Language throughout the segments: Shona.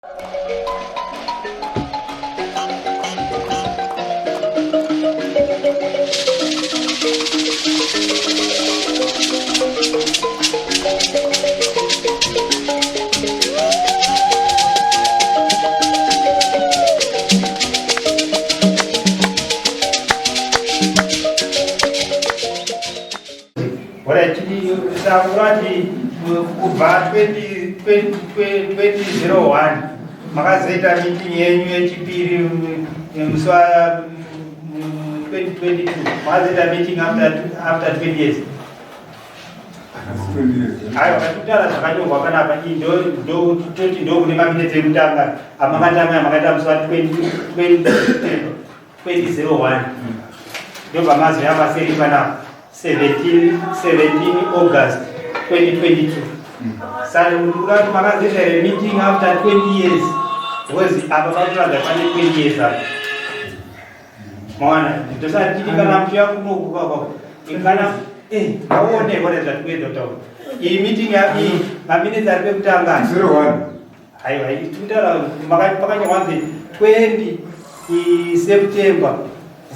Urati kubva 2001 makazoita meeting yenyu yechipiri musi wa 2022, makazoita meeting after 20 years. Aiwa, katitaura zvakanyorwa panapa. Iyi toti ndo kune maminutes ekutanga amakatanga, amakaita musi wa 20 2001, ndobva mazoya paseri panapa 17 August 2022. Saka kuti makazoita here meeting after 20 years? Because apa pakuratidza pane 20 years apa, maona. Ndosati titi kana muchiya kunoku kwakwa kana aone kone zvatikuedza kutaura. Iyi meeting iyi, maminutes ari pekutanga. 01. Aiwa, tikutaura pakanyorwa nzi 20 September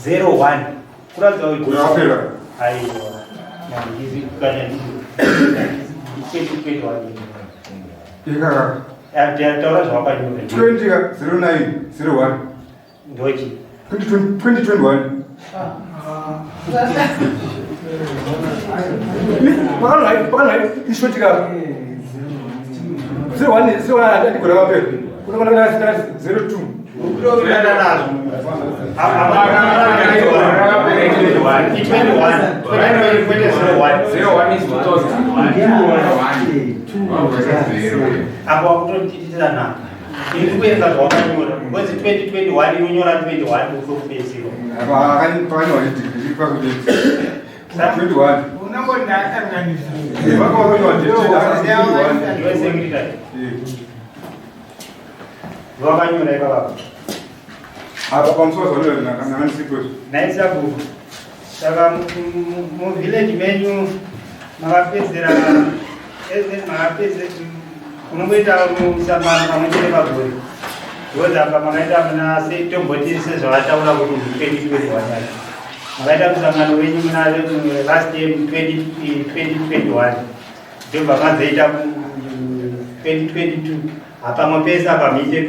01, kuratidza kuti Gore wapera. Aiwa, nandizi kana ndizvo 2021. Ikaka. Taura zvawakanyora. 20 09 01. Ndochi? 2021. Pakanai ishort ka 01 01, ati gore wapera. Kuna 02. Kutowirirana nazvo. I21, 2001. 01 is 2001. Apo wakutotitira nako, iri kuenza zvawakanyora, because 2021 inonyora 21 ukokupedzisirwa. Pakanyorwa pakuti 21. Unongondakanganisa. Pakanyorwa 21. Iwe secretary, wakanyora ipapapa. Apa pamusoro zvanonanisipo. Naisabhuku, saka muvillage menyu makapedzera ese, makapedze unongoita musangano pamwe chete pagore? Because apa makaita muna tomboti sezvavataura kuti 2021 yacho makaita musangano wenyu muna last year 2021, ndobva mazoita 2022. Hapamwe pese apa muite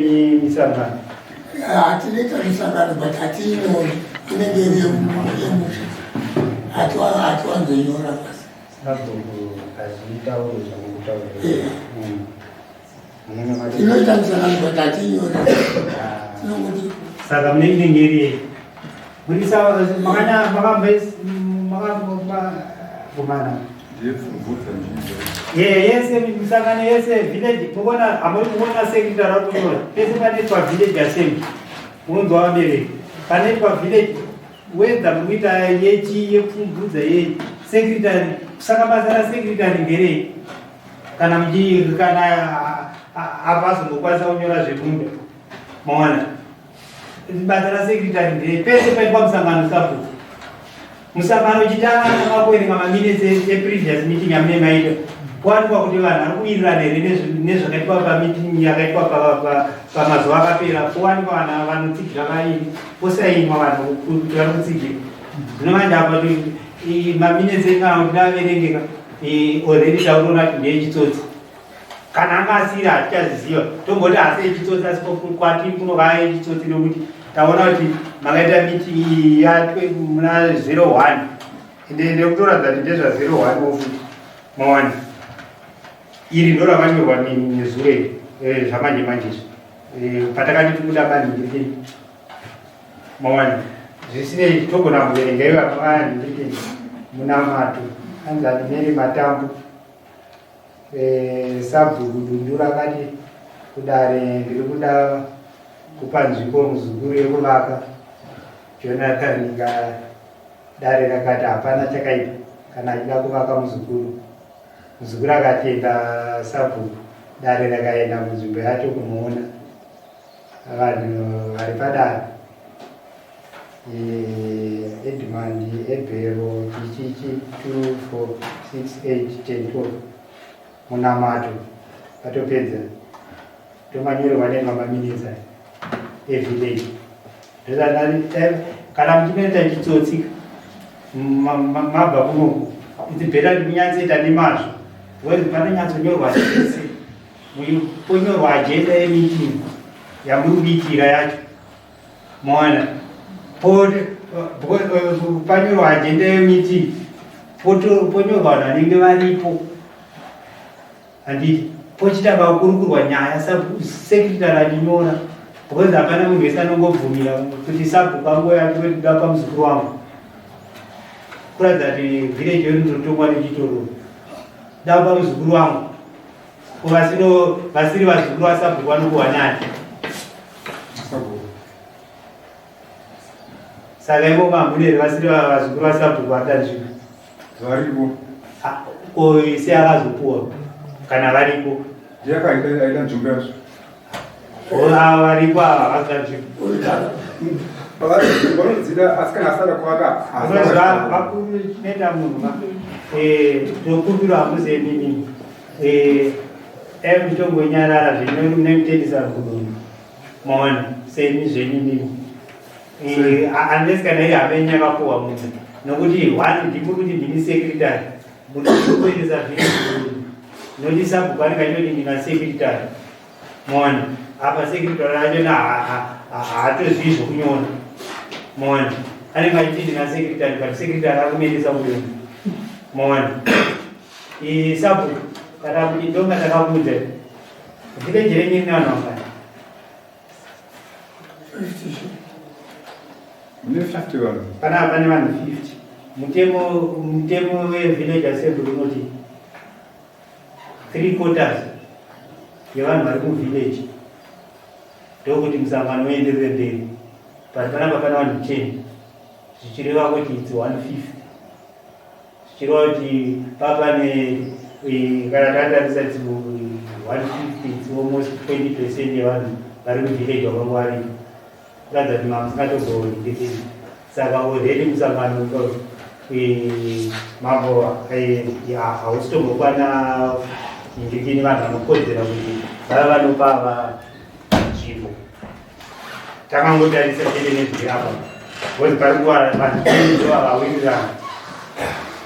misangano? Hatinoita misangano, but hatiinyori. Inenge iri yemusha, hatiwanzonyora pasi. Sabhuku, hazvitauri zvamukutaura. Tinoita misangano, but hatiinyori, tinongoti. Saka mune inenge iri yei? Murisa makambomana ye yese misangano yese village, mukuona, hamuri kuona secretary akunyora pese panoitwa village assembly. Unonzwa vabereki panoitwa village, wedza mukuita yechi yepfumvudza yei, secretary. Saka basa rasecretary nderei kana muchi kana apa azombokwanisa kunyora zvemunda? Maona, basa rasecretary nderei pese paitwa musangano? Sabhuku, musangano uchitanga namakuverenga maminutes eprevious meeting amune maita, kuwanikwa kuti vanhu vari kuwirirana here nezvakaitwa pameeting yakaitwa pamazuva akapera, kuwanikwa vanhu vanotsigira vairi, posainwa vanhu kuti vari kutsigira. Zvino manje apa maminutes ekana kuti averengeka, already takutoona kuti ndeyechitsotsi. Kana anga asiri, hatichaziziva. Tomboti asi echitsotsi, asi kwatiri kunova echitsotsi, nokuti taona kuti makaita meeting iyi yatwe muna 01, ende nekutoratidza kuti ndezva 01 ofuti. Mawana, iri ndo rakanyorwa nezuro iri, zvamanje manje izvi. Patakati tikuda manhingirikeni, mawana. Zvisinei, togona kuverenga ivo apanhingirikeni munamato anzi Animeri Matambo. Sabhuku Dundu rakati kudare, "Ndiri kuda kupa nzvimbo muzukuru yekuvaka." Jonathan dare rakati hapana chakaipa kana achida kuvaka muzukuru. Muzukuru akatenda sabhuku. Dare rakaenda munzvimbo yacho kunoona vanhu vari padare. Edmund Ebhero chichichi 2 4 6 8 10 12 munamato. Vatopedza. Ndomanyorerwa nemaminitsi aya evillage. Kana muchinoita chitsotsi mabva kunoku, it's better kuti munyatsoita nemazvo, because panonyatsonyorwa zvese, ponyorwa agenda yemeeting yamuri kuitira yacho. Maona, panyorwa agenda yemeeting, ponyorwa vanhu vanenge varipo, handiti? Pochitanga kukurukurwa nyaya, secretary achinyora, because hapana munhu wese anongobvumira kuti sabhuku angoya achikuda pamuzukuru wangu, kuratidza kuti village yedu ndotongwa nechitororo, da pamuzukuru wangu. Ko vasiri vazukuru vasabhuku vanokuwa nani? Saka ivo mamuneri vasiri vazukuru vasabhuku vadanzvika? Varipo. Ko ise akazopuwa kana varipo? Ndiye akaita nzvimbo yacho. Ava varipo ava havazanzvika. Vanodzida, asi kana asara kuvaka. Unoziva vakuru, chinoita munhu tokumbirwa hamuzemini dai muchitongonyarara zvenyu nemutendisa rudo, maona, semi zvenyu mimi, unless kana iri hama yenyu yakapuwa munhu, nokuti one ndimuri kuti ndini secretary, munhu kuendesa zvinhu noti sabhuku anenge achitoti ndina secretary. Maona, apa secretary achona haatozvii zvokunyora. Maona, anenge achiti ndina secretary, but secretary akumuendesa kuyo. Maona, sabhuku kana kuti ndonga takakuudza village renyu rine vanhu vangani? Mune 50 vanhu. Panapa pane vanhu 50. Mutemo wevillage assembly unoti three quarters yevanhu vari muvillage ndokuti musangano uenderere mberi, but panapa pana vanhu 10, zvichireva kuti its 150, zvichireva kuti papane kana tatarisa its 150, its almost 20% yevanhu vari muvillage vakanga varipo, kuratidza kuti mamusingatogorikitini. Saka already musangano mambo hausitombokwana ndikini vanhu vanokodzera kuti vava vanopa va nzvimbo. Takangotarisa chete nezviri apa, because pari kuwa vanhu ndo vavawirirana,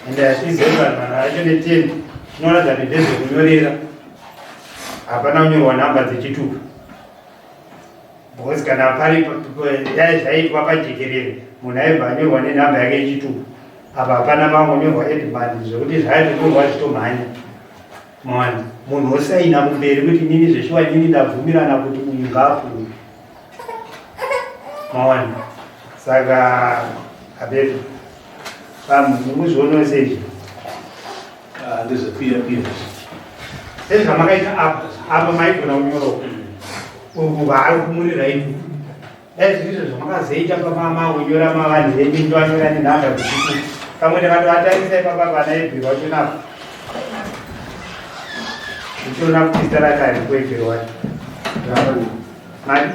ende hatizivi vanhu vacho ne10 tinoratidza kuti ndezvekunyorera, hapana kunyorwa nhamba dzechitupa, because kana pari dai zvaitwa pajekerere, munhu aibva anyorwa nenhamba yake yechitupa. Apa hapana, mangonyorwa Edmund, zvekuti zvaitotorwa zvitomhanya. Maona, munhu osaina kumberi kuti nini zveshuwa nini ndabvumirana kuti uyu ngaapuwe. Maona, saka abeto vanhu muzvionawo seizvi. Ndezvekuya kuya. Sezvamakaita apa, apa maigona kunyorawo uku vaari kumurira itu, dai zvirizvo zvamakazoita pamama kunyora mavanhu venyu, ndovanyora nenhamba dzechitupa. Pamwe takatovatarisa ipapa vana Ebheri wacho napo, uchiona kuti zita rake haripo, Ebheri wacho mari.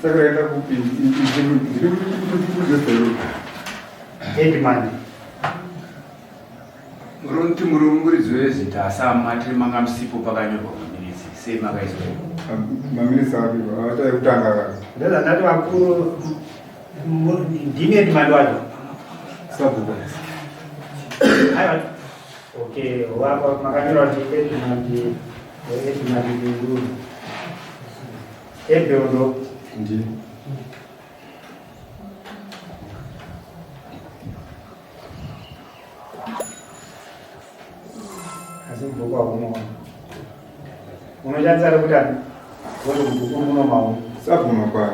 Saka raita kupi? Ndiri kuti Edmund. Muronti muri muridzi wezita, asi amatiri manga musipo pakanyorwa maminitsi, sei makaiswa? Maminitsi api acha ekutanga? Ndozvandati vakuru, ndini Edmund wacho. Sabhuku. Aiwa, okay, wapa makanyora kuti Edmund, Edmund Ndunguru, Ebel ndo Ndi Asi mubhuku haumuona, unoshandisa rekuti ani? Kuti mubhuku muno mauni. Sabhuku Makwara.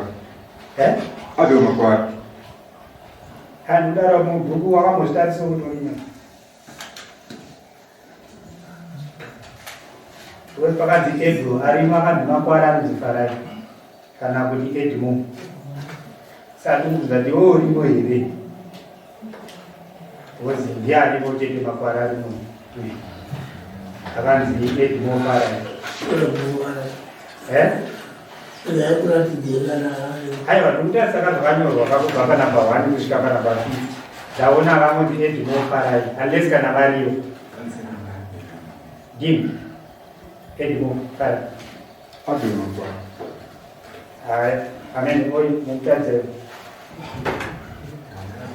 Eh? Abel Makwara. Kudaro mubhuku wakambozvitarisa kuti unya because pakanzi Ebro arimo, akanzi Makwara anonzi Farai kana kuti Edmo, saka tikuudza kuti iwe urimo here, because ndiye arimo chete. Makwara arimo uyu akanzi Edmo Farai. Eh? Aiwa, ndikutarisa ka zvakanyorwa kakubva panamba 1 kusvika panamba 50, ndaona vangonzi Edmo Farai, unless kana variyo. Jim Edmo Farai. Abel Mangwana. Hai, amen. Oi, mukadzi.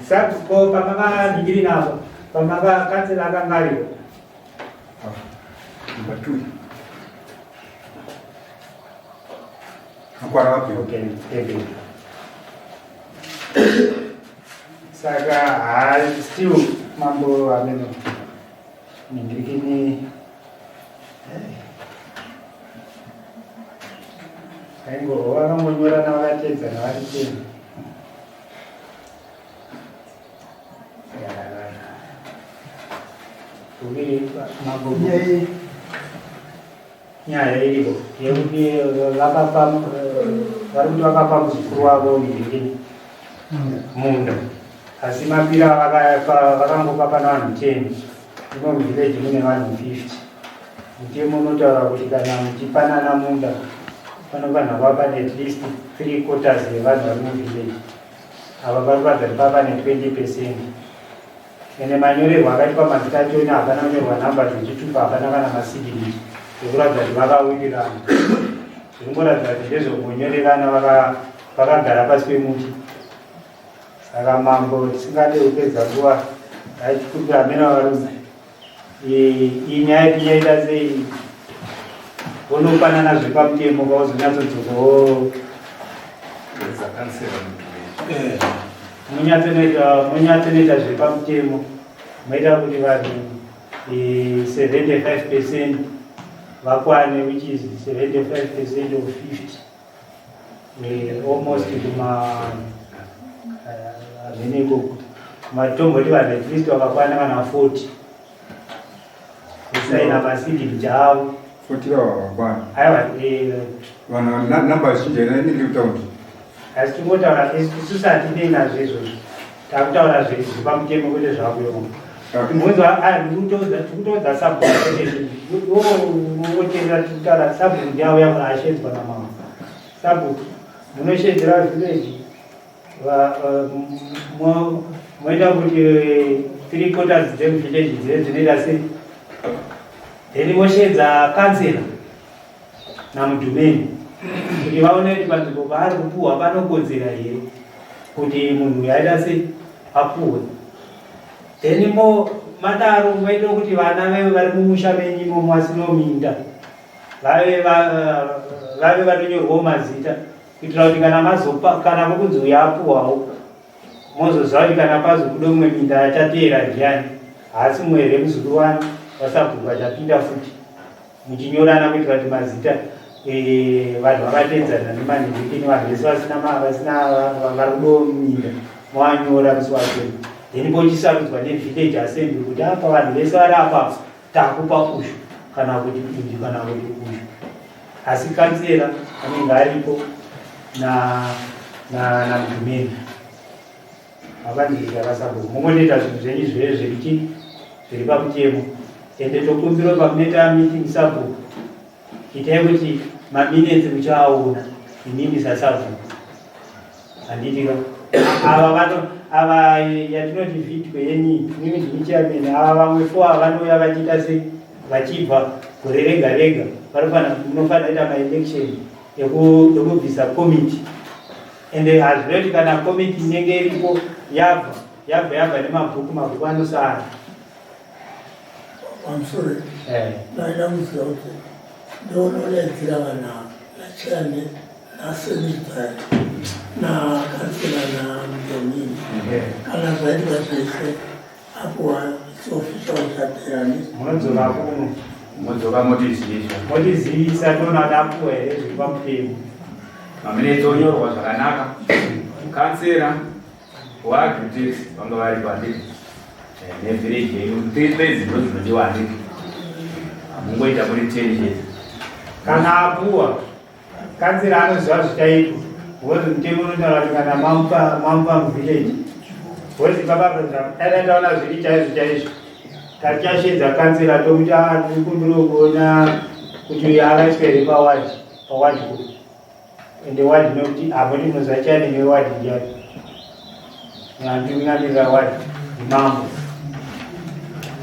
Sabhuku pamava ningiri navo, pamava kansela akanga aripo. Number 2. Makwara Abel. Okay, thank you. Saka hai, still mambo ameno. Ningirikini. Aingo vakangonyorana vakatedzana vari 10. Kuviri mambo nyaya iripo yekuti vakapa, vari kuti vakapa muzukuru wavo ningirikini munda, asi mapira vakapa vakangopa pana vanhu 10. Imo muvillage mune vanhu 50. Mutemo unotaura kuti kana muchipanana munda panofanira kuva pane at least three quarters yevanhu vari muvillage. Ava vari kuratidza kuti pava ne20%. Ende manyorerwo akaitwa mazita achona, hapana kunyorwa nhamba dzechitupa, hapana kana masignature ekuratidza kuti vakawirirana. Zviringoratidza kuti ndezvekunyorerana vakagara pasi pemuti. Saka mambo, tisingade kupedza nguva, achikumbira amene varume, iyi nyaya tinyaita sei? Vonopanana zvepamutemo kauzonyatsodzokawo. Dzakansela muntu. Munyatsonoita zvepamutemo, moita kuti vanhu 75% vakwane, which is 75% of 50, almost kuma hamene ikoko matomboti vanhu at least vakakwana kana 40 kusaina masignature avo. 40 vava vakwana. Aiwa. Vanhu namba zhinji haina inenge kutaundi. Asi tingotaura isusu, hatinei nazvo izvozvo. Takutaura zvepamutemo kwete zvakuyonga. Munzwa, tikutoudza sabhuku, ungoteerera tikutaura. Sabhuku ndiauya ashedzwa namambo. Sabhuku munoshedzera village, moita kuti three quarters dzemuvillage dzive dzinoita sei, then moshedza kansela namudhumeni kuti vaone kuti panzvimbo paari kupuhwa panokodzera here kuti munhu uyu aita sei, apuhwe. Then mo madaro moita kuti vana veve vari mumusha menyu imomo vasino minda vave vanonyorwawo mazita, kuitira kuti kana mazopa, kana vokunzi uyu apuhwawo, mozoziva kuti kana pazobuda umwe minda achateera ndiani, haasi mumwe here muzukuru wani wasabhuku achapinda futi, muchinyorana kuitira kuti mazita vanhu vakatedzana nemanhikini, vanhu vese vasina vari kudo minda mowanyora musi wacho. Then pochisarudzwa nevillage assembly kuti apa vanhu vese vari apa takupa uyu kana kuti uyu kana kuti uyu, asi kansela anenge aripo namudhumeni mavandirira vasabhuku. Mungonoita zvinhu zvenyu zvive zvirichi zviri pamutemo. Ende tokumbira pamunoita meeting, sabhuku, itai kuti maminutes muchaaona imimi sasabhuku, handitika? Ava vano ava yatinoti vitwe yenyu, imimi ndimi chairman. Ava vamwe four ava vanouya vachiita sei, vachibva gore rega rega, vanofana munofanira kuita maelection ekubvisa committee. Ende hazvinoti kana committee inenge iripo yabva yabva yabva nemabhuku, mabhuku anosara. Pamusoro, ndaida kuziva kuti ndoonodaidzira vanhu ava nachairman nasecretary nakansela namudhomini, kana zvaitwa zvese apo official zvapera? Munodzoka kuno. Modzoka motizivisa. Motizivisa, toona kuti apuwa here zviri pamutemo. Maminutes onyorwa zvakanaka. Kansela waAgritex vanga vari pandiri nevillage yenyu, three thirds ndo dzinodiwa, handiti? Mungoita muri 10 chete. Kana apuwa, kansela anoziva zvichaitwa, because mutemo unotaura kuti kana mamupa muvillage, because ipapa dai taona zviri chaizvo chaizvo, tatichashedza kansela tokuti tikumbire kuona kuti akaiswa here paward, paward kupi, ende ward nokuti apo ndinoziva chairman weward ndiani, andiungamirira ward ndimambo,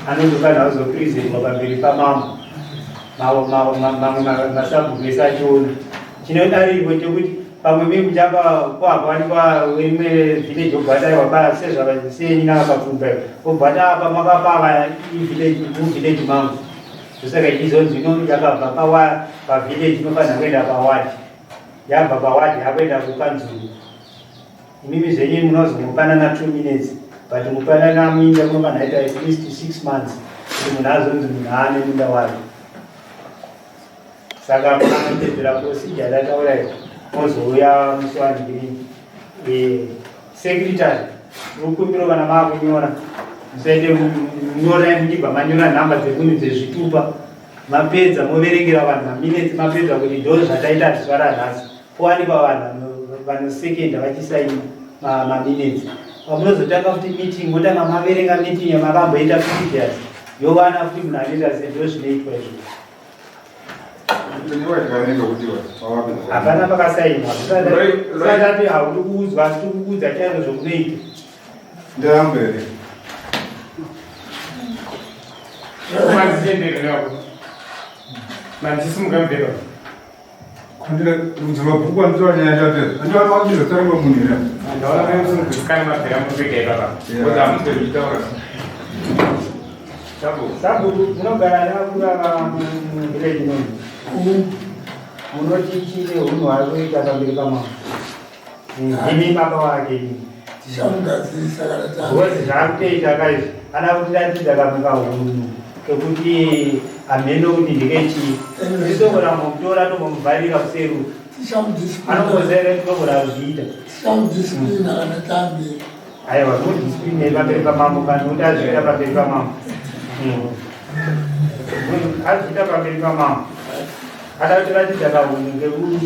anotofanira kuzopresentwa pamberi pamambo. Mamwe masabhuku ese achiona chinodariko chekuti pamwe mi muchapa kwakwanikwa rimwe village obva taiwa pa sezvavasenyi navakapfumba obva taapa makapava ivillage muvillage mangu. Ndosaka ichizonzi ino yakabva pavillage inofanira kuenda pawadi, yabva pawadi yakuenda kukanzuru. Imimi zvenyu munozomupanana 2 minutes, but mupanana minda munofanira ita at least 6 months kuti munhu azonzi munhu aane munda wake. Saka munotevedzera procedure yatataura iyo, mozouya musi wandirini. Secretary, rukumbiro kana maakunyora, musaite nyorai muchibva manyora nhamba dzemunhu dzezvitupa. Mapedza moverengera vanhu maminutes, mapedza kuti ndo zvataita zuva ranhasi. Powanikwa vanhu vanosekenda vachisaina maminutes. Pamunozotanga futi meeting, motanga maverenga meeting yamakamboita previous, yowana futi munhu anoita se ndo zvinoitwa izvozvo. Hapana pakasainwa. Usati haudi kuudzwa, asi tiri kukuudza chaizvo zvokunoita. Ndaramba here? Mandiendererawo. Mandisimuka mubhedha. Kundira rudzi rwabhuku anditora nyaya chapera. Anditora makundizotanga munhu here? Ndaona mai musinogutsikana mabhera mubhedha ipapa. Because hamusi kuitaura. Sabhuku, munogara nevakuru ava muvillage muno, munoti chine hunhu hwaari kuita pamberi pamambo? Ndimi baba wake imi. Tichamugadzirisa kana ta Because zvaakutoita kaizvi ana kutiratidza kamwe kahunhu kekuti hamheno kuti ndekechii. Tisogona kumutora tombomuvharira kuseru. Tichamudisciplina. Anombozere togona kuzviita. Tichamudisciplina kana tamberi. Aiwa, mudiscipline pamberi pamambo kana kuti azviita pamberi pamambo. Azviita pamberi pamambo. Ada kutiratidza kahunhu keku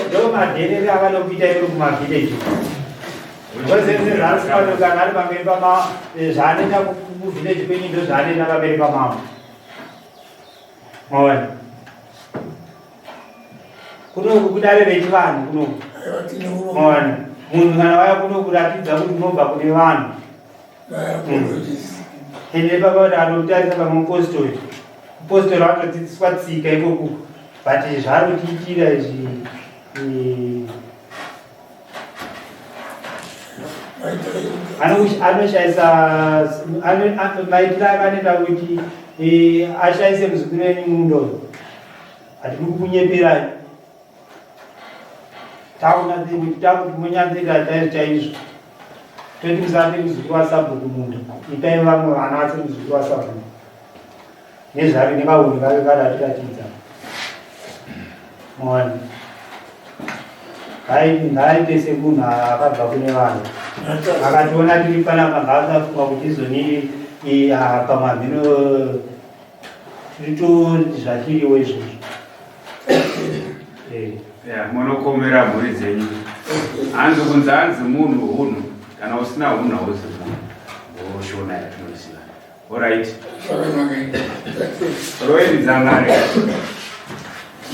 ndo madherere avanokuita iri kumavhileji. Zvose zvaari pano kana ari pamberi pamambo, zvaanoita kuvhileji kwenyu ndo zvaanoita pamberi pamambo. Maona? Kuno kudare rechivanhu kuno. Aiwa, tine urombo. Maona? Munhu kana waya kuno kuratidza kuti unobva kune vanhu. My apologies. Ende baba kuti anotarisa pamupostori. Mupostori anodzidziswa tsika ikoko. But zvaari kutiitira izvi anoshaisa maitiro ake anoita kuti ashaise muzukuru wenyu mundo. Hatidi kukunyeperai. Taona kuti takuti munyanzira chaizvo chaizvo. Toti musape muzukuru wasabhuku munda. Ipai vamwe vana vasiri muzukuru wasabhuku. Nezvake nekaunhu kake karatiratidza. Maona? Ngaaite semunhu akabva kune vanhu. Akationa tiri panapa ngaasafunga kuti izoni pamwe hamhino tiri to zvatiriwo izvozvo. Ya, munokomera mhuri dzenyu. Hanzi kunzi hanzi munhu hunhu, kana usina hunhu hauzi munhu. Ndoshona yatinoziva. Alright. Zvakanaka. Roeni dzangare.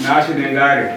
Nashe nengare.